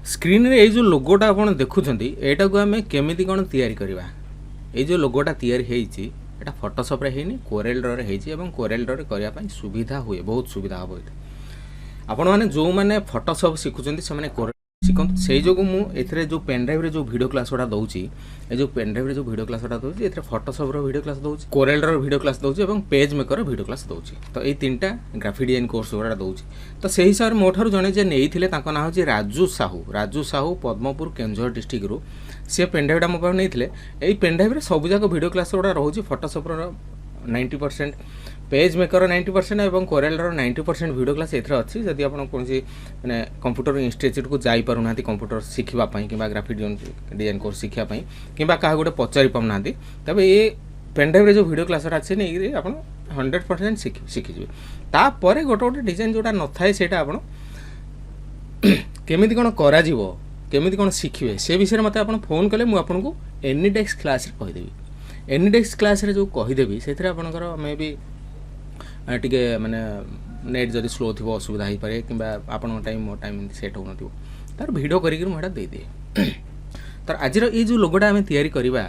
ସ୍କ୍ରିନ୍ରେ ଏଇ ଯେଉଁ ଲୋଗୋଟା ଆପଣ ଦେଖୁଛନ୍ତି, ଏଇଟାକୁ ଆମେ କେମିତି କ'ଣ ତିଆରି କରିବା? ଏଇ ଯେଉଁ ଲୋଗୋଟା ତିଆରି ହେଇଛି, ଏଇଟା ଫଟୋସପ୍ରେ ହେଇନି, କୋରେଲ୍ ଡ୍ରରେ ହେଇଛି ଏବଂ କୋରେଲ୍ ଡ୍ରରେ କରିବା ପାଇଁ ସୁବିଧା ହୁଏ, ବହୁତ ସୁବିଧା ହେବ ଏଇଟା। ଆପଣମାନେ ଯେଉଁମାନେ ଫଟୋସପ୍ ଶିଖୁଛନ୍ତି, ସେମାନେ କୋରେଲ୍ ଶିଖନ୍ତୁ। ସେଇ ଯୋଗୁଁ ମୁଁ ଏଥିରେ ଯେଉଁ ପେନ୍ ଡ୍ରାଇଭ୍ରେ ଯେଉଁ ଭିଡ଼ିଓ କ୍ଲାସ୍ ଗୁଡ଼ା ଦେଉଛି, ଏ ଯେଉଁ ପେନ୍ ଡ୍ରାଇଭ୍ରେ ଯେଉଁ ଭିଡ଼ିଓ କ୍ଲାସ୍ ଗୁଡ଼ା ଦେଉଛି, ଏଥିରେ ଫଟୋସପ୍ର ଭିଡ଼ିଓ କ୍ଲାସ୍ ଦେଉଛି, କୋରେଲ୍ର ଭିଡ଼ିଓ କ୍ଲାସ୍ ଦେଉଛି ଏବଂ ପେଜ୍ ମେକର ଭିଡ଼ିଓ କ୍ଲାସ୍ ଦେଉଛି। ତ ଏଇ ତିନିଟା ଗ୍ରାଫିକ୍ ଡିଜାଇନ୍ କୋର୍ସ ଗୁଡ଼ା ଦେଉଛି। ତ ସେଇ ହିସାବରେ ମୋ ଠାରୁ ଜଣେ ଯିଏ ନେଇଥିଲେ, ତାଙ୍କ ନାଁ ହେଉଛି ରାଜୁ ସାହୁ। ରାଜୁ ସାହୁ ପଦ୍ମପୁର, କେନ୍ଦୁଝର ଡିଷ୍ଟ୍ରିକ୍ଟରୁ। ସିଏ ପେନ୍ ଡ୍ରାଇଭ୍ଟା ମୋ ପାଖରୁ ନେଇଥିଲେ। ଏଇ ପେନ୍ ଡ୍ରାଇଭ୍ରେ ସବୁଯାକ ଭିଡ଼ିଓ କ୍ଲାସ୍ ଗୁଡ଼ା ରହୁଛି। ଫଟୋସପ୍ର 90%, ପେଜ୍ ମେକର 90% ଏବଂ କୋରେଲ୍ର 90% ଭିଡ଼ିଓ କ୍ଲାସ୍ ଏଥିରେ ଅଛି। ଯଦି ଆପଣ କୌଣସି ମାନେ କମ୍ପ୍ୟୁଟର ଇନଷ୍ଟିଚ୍ୟୁଟ୍କୁ ଯାଇପାରୁନାହାନ୍ତି କମ୍ପ୍ୟୁଟର ଶିଖିବା ପାଇଁ କିମ୍ବା ଗ୍ରାଫିକ୍ ଡିଜାଇନ୍ କୋର୍ସ ଶିଖିବା ପାଇଁ କିମ୍ବା କାହାକୁ ଗୋଟେ ପଚାରି ପାରୁନାହାନ୍ତି, ତେବେ ଏ ପେନ୍ ଡ୍ରାଇଭ୍ରେ ଯେଉଁ ଭିଡ଼ିଓ କ୍ଲାସ୍ଟା ଅଛି, ନେଇକିରି ଆପଣ 100% ଶିଖିଯିବେ। ତାପରେ ଗୋଟେ ଗୋଟେ ଡିଜାଇନ୍ ଯେଉଁଟା ନଥାଏ, ସେଇଟା ଆପଣ କେମିତି କ'ଣ କରାଯିବ, କେମିତି କ'ଣ ଶିଖିବେ, ସେ ବିଷୟରେ ମୋତେ ଆପଣ ଫୋନ୍ କଲେ ମୁଁ ଆପଣଙ୍କୁ ଏନି ଡେସ୍କ କ୍ଲାସ୍ରେ କହିଦେବି। ଏନି ଡେସ୍କ କ୍ଲାସ୍ରେ ଯେଉଁ କହିଦେବି, ସେଥିରେ ଆପଣଙ୍କର ମେ ବି ଟିକେ ମାନେ ନେଟ୍ ଯଦି ସ୍ଲୋ ଥିବ, ଅସୁବିଧା ହେଇପାରେ କିମ୍ବା ଆପଣଙ୍କ ଟାଇମ୍ ମୋ ଟାଇମ୍ ଏମିତି ସେଟ୍ ହେଉନଥିବ। ତାର ଭିଡ଼ିଓ କରିକି ମୁଁ ସେଇଟା ଦେଇଦିଏ। ତ ଆଜିର ଏଇ ଯେଉଁ ଲୋଗୋଟା ଆମେ ତିଆରି କରିବା,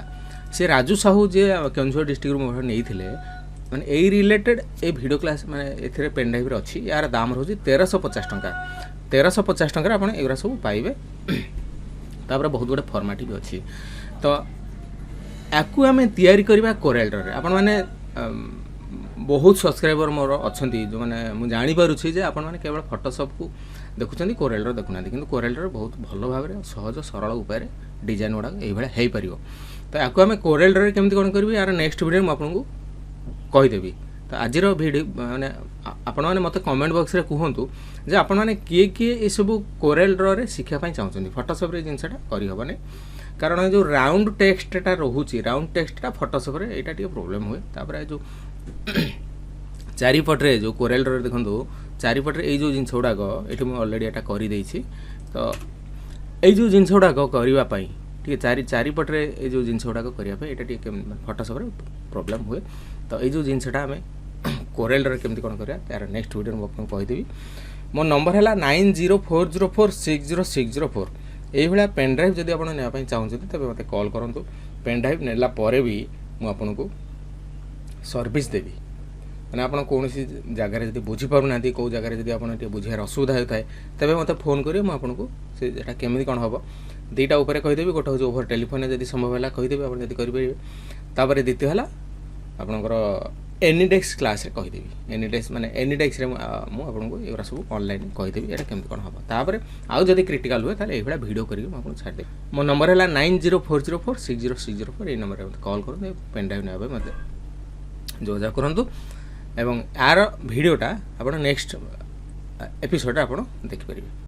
ସେ ରାଜୁ ସାହୁ ଯିଏ କେନ୍ଦୁଝର ଡିଷ୍ଟ୍ରିକ୍ଟରୁ ମୋ ଠାରୁ ନେଇଥିଲେ, ମାନେ ଏଇ ରିଲେଟେଡ୍ ଏଇ ଭିଡ଼ିଓ କ୍ଲାସ୍ ମାନେ ଏଥିରେ ପେନ୍ ଡ୍ରାଇଭ୍ରେ ଅଛି। ଏହାର ଦାମ ରହୁଛି 1350 ଟଙ୍କା। 1350 ଟଙ୍କାରେ ଆପଣ ଏଗୁଡ଼ା ସବୁ ପାଇବେ। ତାପରେ ବହୁତ ଗୁଡ଼ିଏ ଫର୍ମାଟ୍ ବି ଅଛି। ତ ୟାକୁ ଆମେ ତିଆରି କରିବା କୋରେଲ୍ଡ୍ରରେ। ଆପଣମାନେ ବହୁତ ସବସ୍କ୍ରାଇବର ମୋର ଅଛନ୍ତି, ଯେଉଁମାନେ ମୁଁ ଜାଣିପାରୁଛି ଯେ ଆପଣମାନେ କେବଳ ଫଟୋସପ୍କୁ ଦେଖୁଛନ୍ତି, କୋରେଲ୍ଡ୍ର ଦେଖୁନାହାନ୍ତି। କିନ୍ତୁ କୋରେଲ୍ଡ୍ର ବହୁତ ଭଲ ଭାବରେ ସହଜ ସରଳ ଉପାୟରେ ଡିଜାଇନ୍ ଗୁଡ଼ାକ ଏଇଭଳିଆ ହେଇପାରିବ। ତ ୟାକୁ ଆମେ କୋରେଲ୍ଡ୍ରରେ କେମିତି କ'ଣ କରିବି, ୟାର ନେକ୍ସଟ ଭିଡ଼ିଓରେ ମୁଁ ଆପଣଙ୍କୁ କହିଦେବି। ତ ଆଜିର ଭିଡ଼ିଓ ମାନେ ଆପଣମାନେ ମୋତେ କମେଣ୍ଟ ବକ୍ସରେ କୁହନ୍ତୁ ଯେ ଆପଣମାନେ କିଏ କିଏ ଏସବୁ କୋରେଲ୍ ଡ୍ରରେ ଶିଖିବା ପାଇଁ ଚାହୁଁଛନ୍ତି। ଫଟୋସପ୍ରେ ଏ ଜିନିଷଟା କରିହେବନି, କାରଣ ଏ ଯେଉଁ ରାଉଣ୍ଡ ଟେକ୍ସଟଟା ରହୁଛି, ରାଉଣ୍ଡ ଟେକ୍ସଟଟା ଫଟୋସପ୍ରେ ଏଇଟା ଟିକେ ପ୍ରୋବ୍ଲେମ୍ ହୁଏ। ତାପରେ ଏ ଯେଉଁ ଚାରିପଟରେ ଯେଉଁ କୋରେଲ୍ ଡ୍ରରେ ଦେଖନ୍ତୁ, ଚାରିପଟରେ ଏଇ ଯେଉଁ ଜିନିଷ ଗୁଡ଼ାକ, ଏଠି ମୁଁ ଅଲରେଡ଼ି ଏଇଟା କରିଦେଇଛି। ତ ଏଇ ଯେଉଁ ଜିନିଷ ଗୁଡ଼ାକ କରିବା ପାଇଁ ଟିକେ ଚାରିପଟରେ ଏଇ ଯେଉଁ ଜିନିଷ ଗୁଡ଼ାକ କରିବା ପାଇଁ ଏଇଟା ଟିକେ ଫଟୋସପ୍ରେ ପ୍ରୋବ୍ଲେମ୍ ହୁଏ। ତ ଏଇ ଯେଉଁ ଜିନିଷଟା ଆମେ କୋରେଲ୍ରେ କେମିତି କ'ଣ କରିବା, ତାର ନେକ୍ସଟ ଭିଡ଼ିଓରେ ମୁଁ ଆପଣଙ୍କୁ କହିଦେବି। ମୋ ନମ୍ବର ହେଲା 9040460604। ଏଇଭଳିଆ ପେନ୍ ଡ୍ରାଇଭ୍ ଯଦି ଆପଣ ନେବା ପାଇଁ ଚାହୁଁଛନ୍ତି, ତେବେ ମୋତେ କଲ୍ କରନ୍ତୁ। ପେନ୍ ଡ୍ରାଇଭ୍ ନେଲା ପରେ ବି ମୁଁ ଆପଣଙ୍କୁ ସର୍ଭିସ୍ ଦେବି। ମାନେ ଆପଣ କୌଣସି ଜାଗାରେ ଯଦି ବୁଝିପାରୁନାହାନ୍ତି, କେଉଁ ଜାଗାରେ ଯଦି ଆପଣ ଟିକେ ବୁଝିବାରେ ଅସୁବିଧା ହେଉଥାଏ, ତେବେ ମୋତେ ଫୋନ୍ କରିବେ। ମୁଁ ଆପଣଙ୍କୁ ସେ ଏଇଟା କେମିତି କ'ଣ ହେବ, ଦୁଇଟା ଉପରେ କହିଦେବି। ଗୋଟେ ହେଉଛି ଓଭର ଟେଲିଫୋନ୍ରେ ଯଦି ସମ୍ଭବ ହେଲା କହିଦେବି, ଆପଣ ଯଦି କରିପାରିବେ। ତାପରେ ଦ୍ୱିତୀୟ ହେଲା ଆପଣଙ୍କର ଏନି ଡେସ୍କ କ୍ଲାସ୍ରେ କହିଦେବି। ଏନି ଡେସ୍କ ମାନେ ଏନି ଡେସ୍କରେ ମୁଁ ଆପଣଙ୍କୁ ଏଗୁଡ଼ା ସବୁ ଅନଲାଇନ୍ କହିଦେବି, ଏଇଟା କେମିତି କ'ଣ ହେବ। ତାପରେ ଆଉ ଯଦି କ୍ରିଟିକାଲ୍ ହୁଏ, ତାହେଲେ ଏଇଭଳିଆ ଭିଡ଼ିଓ କରିକି ମୁଁ ଆପଣଙ୍କୁ ଛାଡ଼ିଦେବି। ମୋ ନମ୍ବର ହେଲା 9040460604। ଏଇ ନମ୍ବରରେ ମୋତେ କଲ୍ କରନ୍ତୁ। ପେନ୍ ଡ୍ରାଇଭ୍ ନେବା ପାଇଁ ମୋତେ ଯୋଗାଯୋଗ କରନ୍ତୁ ଏବଂ ୟାର ଭିଡ଼ିଓଟା ଆପଣ ନେକ୍ସଟ ଏପିସୋଡ଼ରେ ଆପଣ ଦେଖିପାରିବେ।